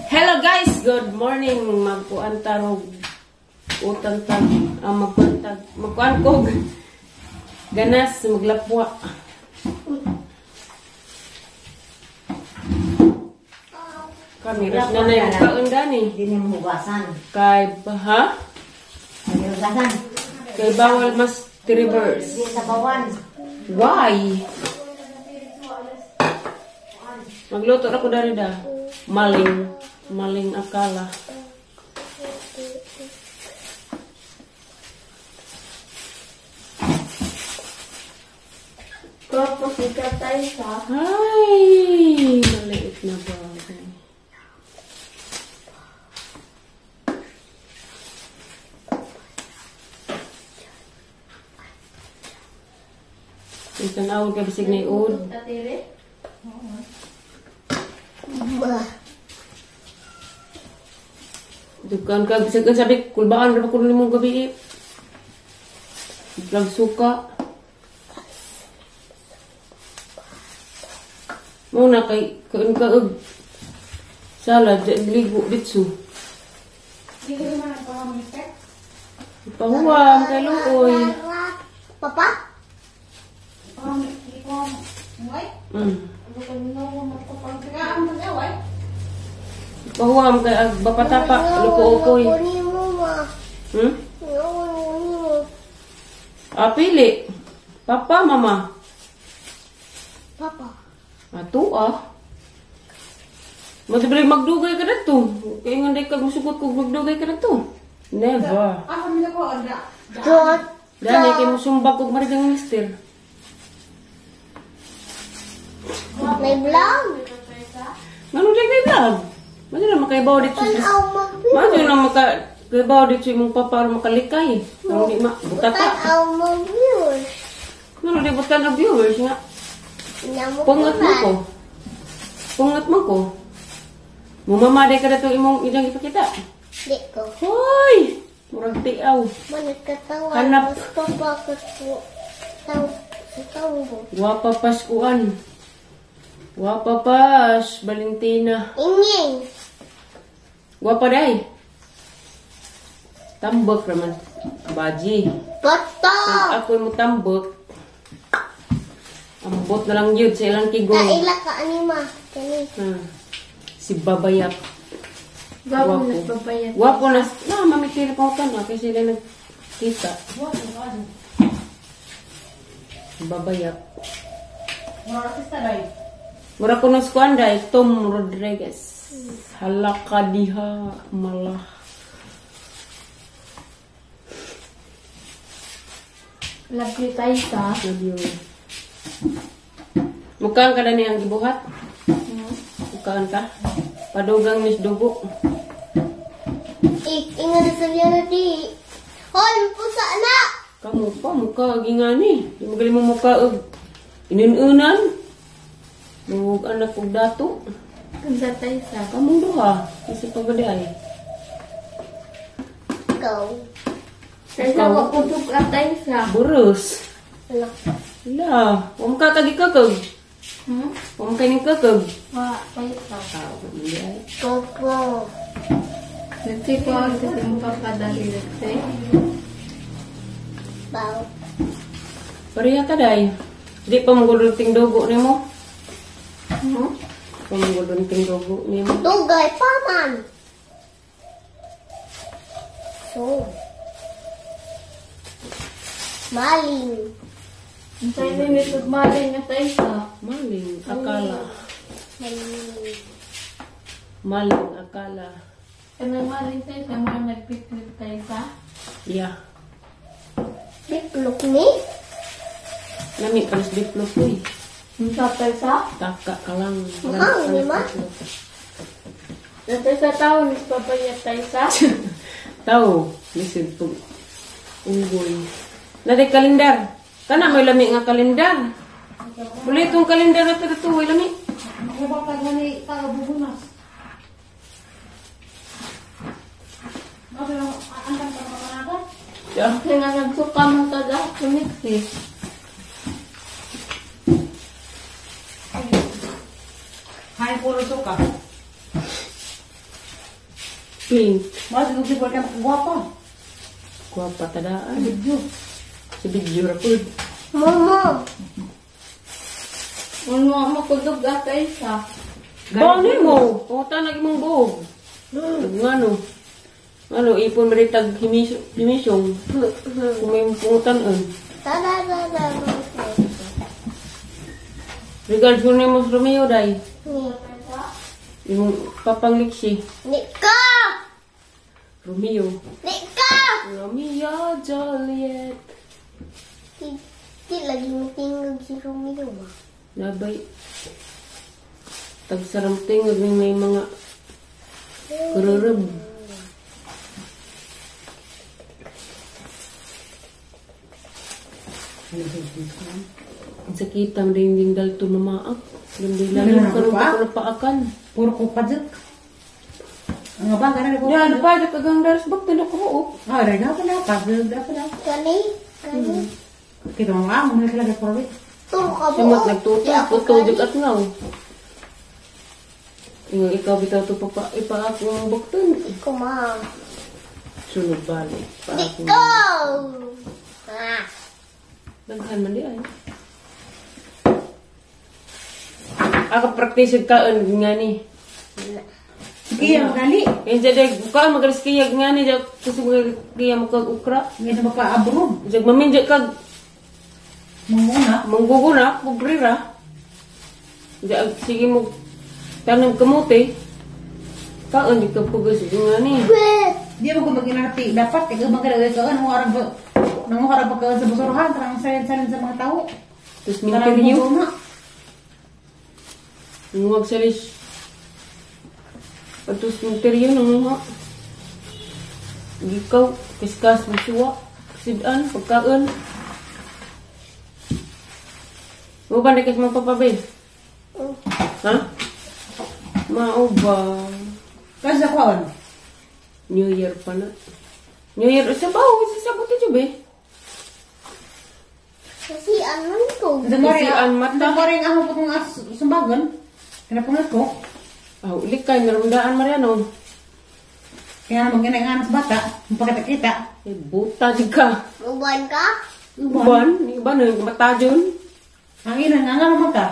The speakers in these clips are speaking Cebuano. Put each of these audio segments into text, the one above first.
Hello guys, good morning. Magkuan tarog utang tag, magkuan tag, magkuan kog ganas maglapwa. Kami ras na na kaon dani. Dili mo hugasan. Kay ha? Dili hugasan. Kay bawal mas reverse. Dili sa bawan. Why? Magluto ra ko dari da. Maling, maling akala. Ay, maliit na bagay. Itanawag ka bisig na iud. Dukan ka bisag ang sabi, kulbaan ra ba kuno nimong gabi. Vlog suka. Muna kay kaon ka og salad ligo ditso. Pahuwam kay luoy. Papa? Pahuwam kay ag bapatapa luko-ukoy. Ah, pili. Papa, mama. Papa. Ato ah. Matibalik magdugay ka na to. Kaya nga di ka musugot kung magdugay ka na to. Never. Dani kay musumbag kog marigang mister. May vlog. Ngano di may vlog? Mao na makaibaw dito sa. Mao na makaibaw dito imong papa aron makalikay. Ngano di ma butata. Tanaw mo viewers. Ngano di butan ang viewers nga. Pungot mo ko. Pungot mo ko. Mumama day ka na itong imong ilang ipakita. Di ko. Hoy! Murag tiaw. Managkatawa. Hanap. Guwapa Paskuan. Guwapa pas. Valentina. Inging. Guwapa day. Tambok raman. Baji. Bato! Ako mo tambok. Ambot na lang yun sa ilang kigong. Kaila ka anima. Si Babayap. Gwapo na Babayap. Gwapo na. Na, mamitili pa ko na. Kasi sila nagkita. Babayap. Mura ko na squanday. Tom Rodriguez. Halaka diha. Malah. Love you, Taisa. Love you. Mukaan ka na niyang gibuhat? Mukaan ka? Padugang nis dugo. Ingat sa liyan na di. Hoy, pusa na! Kamu pa, muka gingani. Di magaling mo muka og inununan. Mug anak og dato. Kansa Taisa? Kamong duha. Kasi pagadi ay. Ikaw. Taisa, wakutok ka Taisa. Burus. Wala. Huwag ka kagikakag. Huwag ka kakag. Wa, Taisa. Ah, hindi ay. Popo. Let's see ko ang kasi mo papadali. Let's see. Baw. Pareha ka, day. Di pa magulunting dugo ni mo. Pa magulunting dugo ni mo. Dugay pa man. So. Maling. Ang tayo nito, maling na Taisa. Maling akala. Maling. Maling akala. Kanang maling Taisa, mga nagpiklip Taisa? Yeah. Biplok ni? Nami palas biplok ko eh. Ang sa Taisa? Taka ka lang. Mukhang, di ba? Sa tao, nis papayat Taisa? Tao, listen po. Unggoy. Nadi kalendar. Kana may lami nga kalendar. Buli itong kalendar na ito, may lami. Yeah. Kasi nga nagsuka mo sa lahat eh. Hay, puro suka. Pink. Mas gusto ko ka guwapa. Kuha patadaan. Video. Sa video ra pud. Mama. Ano makudog ata isa. Baon mo. Puta na imong buog. Ngano? Ano ipon mo tag himisong. Kung may pungutan on. Tada tada. Regards ko nimo sa Romeo day. Ni. Imong papang liksi. Nika. Romeo. Nika. Romeo Juliet. Di lagi mitingog si Romeo ba? Nabay. Tagsaram tingog ni may mga kururub. Ang sakit ang dingding dalto mamaak. Gandila karon pa ko napaakan. Puro ko pajak. Ang ba ganun ko. Ya, napajak agang daras bak tinok ko. Ah, ray na pala pajak na pala. Kani? Kani? Kita mo ang mga kailangan ko rin. Turo ka Siya buo. mat nagtuto, puto jud at ngaw. Ingo ikaw bitaw to papa ipaak ang bukton. Kuma. Sunod balik. Paak. Ikaw. Ah. Daghan man di ay. Ako practice kaon nga ni. Sige, magali. Kaya jadi buka magalis kaya nga ni jak kasi kaya mo kag ukra. Nga sa mapa-abroad. Jag maminja kag Manguna. mangguguna, pobre ra. Jag sige mo tanong kamote. Kaon di ka pugos nga ni. Di mo ko mag-inarti. Dapat kay ubang kada ka ano arang nanguha ra pagkaon sa basurahan, tarang salin-salin sa mga tao. Tapos minterview. Nanguha sa lis. Patos minterview nanguha. Gikaw, kiskas, masuwa, sidan, pagkaon. Mo ba na kas mga papabe? Ha? Mao ba? Kasi sa kwaon. New Year pa na. New Year, sa ba? Sa sabot ito, be? Kasi anon ko. Kasi ang mata. Ang rin ako putong sumbagon. Kinapungat ko. Ah, ulit kay naramdaan Mariano. Kaya naman ginanganas sa bata. Mapakita-kita. Eh, buta di ka. Uban ka? Uban? Uban, mata dyan. Ang ina, nga nga naman ka.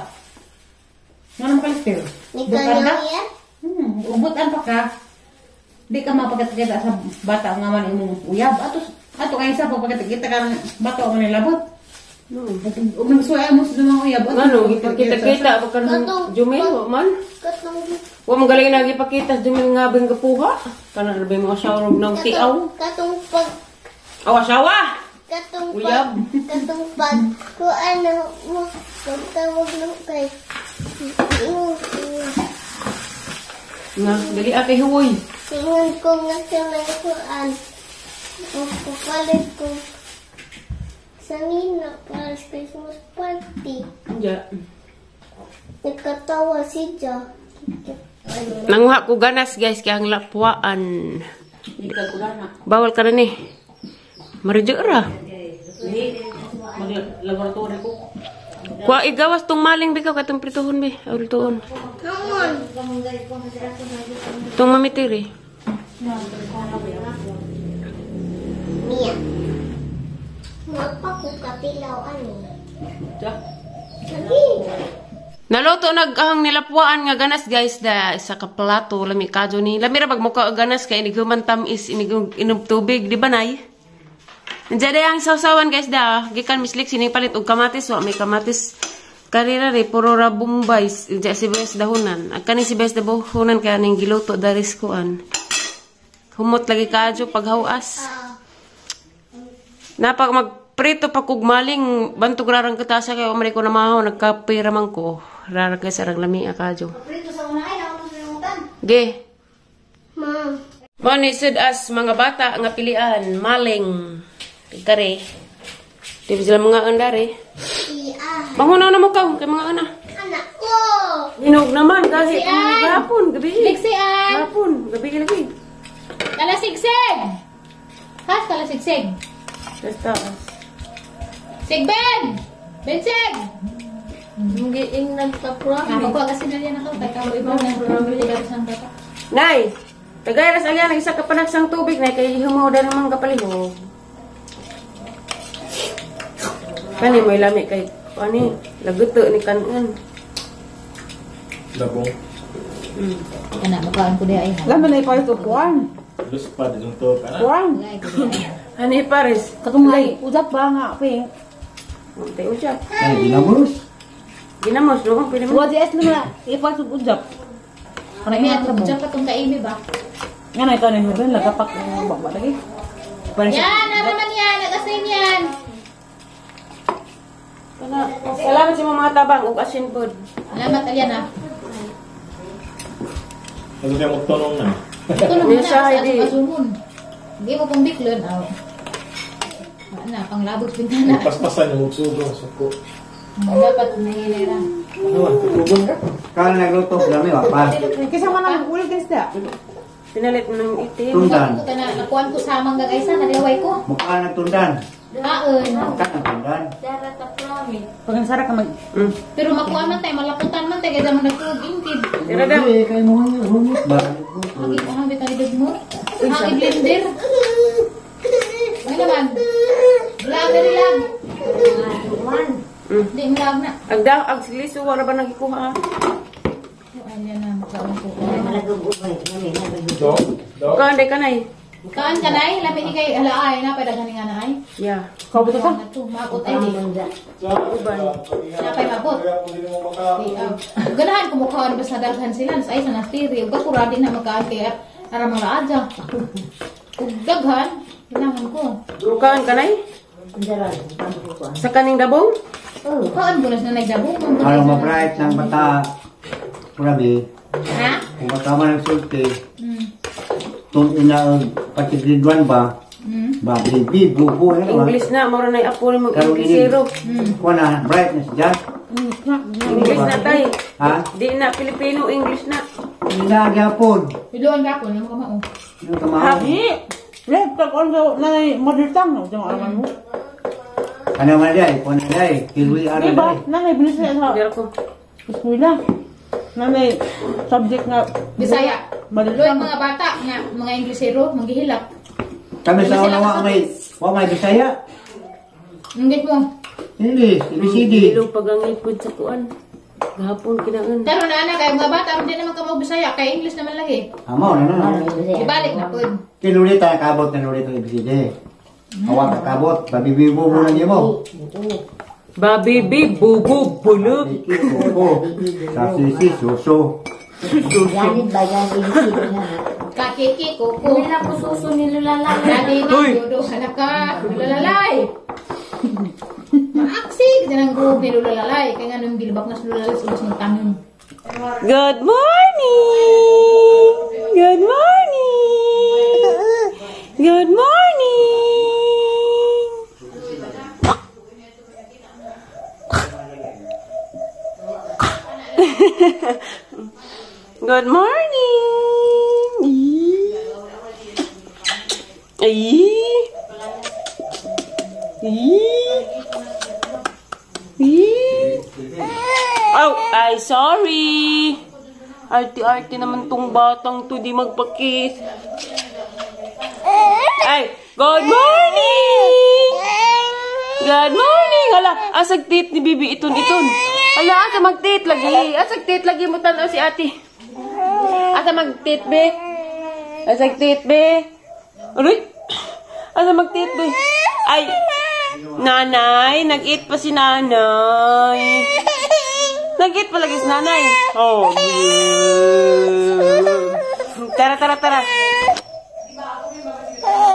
Nga naman ka listir. Nika na yan? Ubutan pa ka. Di ka mapakita-kita sa bata nga man imong uyab. Ato kayo sa pagpakita-kita ka ng bata nga nilabot. No. Ug nagsuway mo sa mga uyab. Ano, gipakita-kita pa ka ng Jumel, wa man. Katong Wa man galing na gipakita sa Jumel nga bing kapuha. Kana rabi mga asawa ng tiaw. Katong pag Aw, asawa! katong Uyab. pag katong pag ko ano mo pagtawag ng kay Nga, dali ate huwoy. Ingon ko nga sa mga kuan. Magpapalit ko sa nina para sa Christmas party. Ja. Nagkatawa si Ja. Nanguha ko ganas guys kay ang lapwaan. Bawal ka na ni. Maridyo ra. Laboratory ko. Kuha igawas tong maling bikaw katong prituhon bi. Aultuon. Tong mamitiri. Mia. Mapa ko kapilaw ani. Ja. Lagi. Naluto nag ahang nilapwaan nga ganas guys da isa ka plato lami kadyo ni. Lami ra bag mukha og ganas kay inig human tamis inig inom tubig di ba nay? Nandiyan ang sawsawan guys da gikan mislik sining palit og kamatis wa may kamatis karira re puro ra bombay diya si Bes dahunan. Ag kani si Bes dahunan kay aning giluto daris kuan. Humot lagi kadyo paghawas. Napag magprito pa kog maling bantog rarang katasa kay umri ko na mahaw nagkape ra man ko. Rara kay sarang lami akadyo. Prito sa una ay ako sa limutan. Ge. Ma'am. Mao ni sud as mga bata nga pilian maling. Kare. Di ba sila mga andare? Iya. Mangunaw na mo ka kay mga ana. Anak ko. Hinog naman kasi gapon gabi. Liksian! Gapon gabi lagi. Kalasigsig! Ha? Kalasigsig? Basta. Sigben! Bensig! Magiingnan ka Ah, pagkuha kasi na yan ako. Teka, iba na. Nay. Tagay ras agyan ang isa ka panagsang tubig na kay humaw na naman kapalihog. Kani may lami kay ani laguto ni kanon. Labong. Ana mukaan ko diha ay. Laman na ipares og kuan. Lus pa di to kana. Kuan. Ani pares. Katong ay ujap ba nga pink. Tay ujap. Ay ginamos. Ginamos no pwede mo. Wa di es na ipares og ujap. Para May imo atong ujap atong kaimi ba? Nga na ikaw na yung lagapak ng baba lagi. Yan, naraman yan, nag-asin yan. Salamat sa mga tabang ug asin pod. Salamat Aliana. Ano kaya mo tonong na? Tulong na Sa sa ID. asumon. Hindi mo pang biklon aw. Na panglabog bintana. Paspasan yung sugo suko. Dapat nahilera. Ano, tutugon ka? Kala nagluto lami wa pa. Kaysa man ang ulit guys da. Pinalit mo ng itim. Tundan. Ko na nakuan ko sa mangga kaysa naliway ko. Mukha nagtundan. Kaon. Mukha nagtundan. Pag sara ka mag Pero makuan man tay malaputan man tay kaysa man nagtug intid. Tira daw. Eh kay mo humot ba? Ang ang bitalidog mo. Ang blender. Ano naman? Lag na lag. Di lag na. Ag daw ag liso wala ba nagikuha? Ayan na makaon ko. Do. Do. Kuan day kanay. Kaan ka nay, lami ni kay ala ay na pa daghan nga na ay. Yeah. Kabuto ka. Maabot ay di. Napay mabot. Ganahan ko mukhaan basta daghan sila sa ay sa nastiri ug ako radi na makaan kay ara mga adya. Ug daghan ganahan ko. Kuan kanay? Sa kaning dabong? Kaan ko na sa nagdabong. Aron ma-bright ng bata. Grabe. Ha? Kung matama ng sulti. Tun ina pati grade 1 ba? Ba grade B, bubo na ba? English na mura nay apo ni mag Karon ini. Inglesero. Kuha na bright na siya. English na tay. Ha? Di na Filipino, English na. Ina gyapon. Piluan ka ko namo ka mao. Ano ka mao? Di. Le, pag on go na mother tongue no, jang alaman mo. Ano man day? Kuha na day. Kilwi ara Di ba? day. Nanay bilis na sa Dira ko. eskwela. Nanay subject nga Bisaya. Mother Luoy tongue. mga bata nga mga Inglesero manggihilak. Kami sa una wa may Bisaya. Inggit mo. English, ABCD. Bilog pagangipod sa kuan. Gahapon kinangan. Pero na anak kay mga bata aron di naman ka mo Bisaya kay English naman lagi. Amo na na. Ibalik na pud. Kinulit ta kabot na nulit ang ABCD. Awa ka kabot, babibibo mo na nimo. Babibi bubu bulog. Bubo. Sa sisi suso. Kakiki kuko. Nila ko suso nilulalala. Dati na dodo halaka lulalay. Maaksi kasi nang gug ni lulalay kay nganong gilbak na sa lulalay sa ubos ng tanon. Good morning. Good morning. Good morning. Good morning. Ay. Ay. Oh, ay sorry. Arti-arti naman tong batang to, di magpakis. Ay, good morning! Good morning! Hala, asag tit ni Bibi iton-iton. Hala, asa magtit lagi. Asag tit lagi mo tanaw si ate. Asa magtit, be? Asag tit, be? Aray! Asa magtit, be? Ay! Nanay! Nag-eat pa si nanay. Nag-eat pa lagi si nanay. Oh. Tara, tara, tara.